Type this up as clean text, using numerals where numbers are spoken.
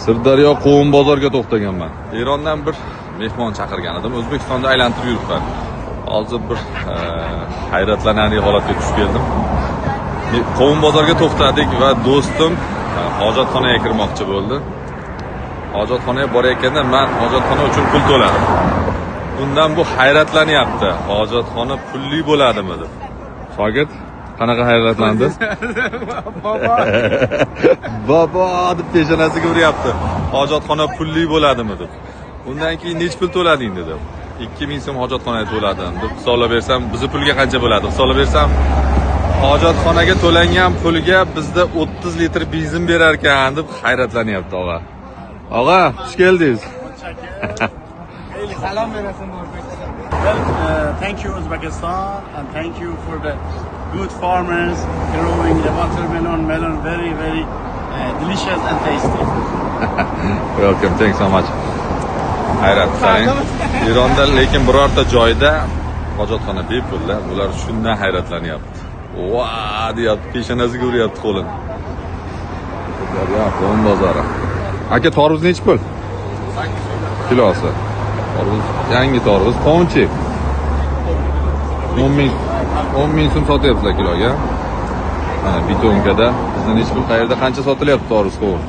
Sirdaryo qovun bozorga to'xtaganman. Erondan bir mehmon chaqirgan edim. O'zbekistonda aylantirib yuribman. Hozir bir hayratlanarli holatga tushib keldim. Qovun bozorga to'xtadik va do'stim hojatxonaga kirmoqchi bo'ldi. Hojatxonaga borayotganda men hojatxona uchun pul to'ladim. Undan bu hayratlanyapti. Hojatxona pulli bo'ladimi deb. Shogird qanaqa hayratlandi? Bobo. Bobo deb peshonasiga uryapti. Hojatxona pulli bo'ladimi deb. Undan keyin necha pul to'lading dedim. 2000 so'm hojatxonaga to'ladim deb hisoblab bersam, bizni pulga qancha bo'ladi? Hisoblab bersam, hojatxonaga to'langan pulga bizda 30 litr benzin berar ekan deb hayratlanyapti og'a. Og'a, xush keldingiz. Salom berasan. Well, thank you, Uzbekistan, and thank you for the good farmers growing the watermelon, melon, very, very delicious and tasty. Welcome, thanks so much. Hayrat qarang. Eronda lekin birorta joyda hojatxona bepul-da. Bular shundan hayratlanyapti. Va deyapti, peshonasiga uryapti qo'lini. Daryo qovun bozori. Aka, tarvuz nechi pul? Kilosi. Tarvuz, yangi tarvuz, qovunchi? 10 ming, 10 ming so'm sotyapsizlar kiloga. Mana bitonkada bizda nechi pul, qayerda qancha sotilyapti tarvuz, qovun?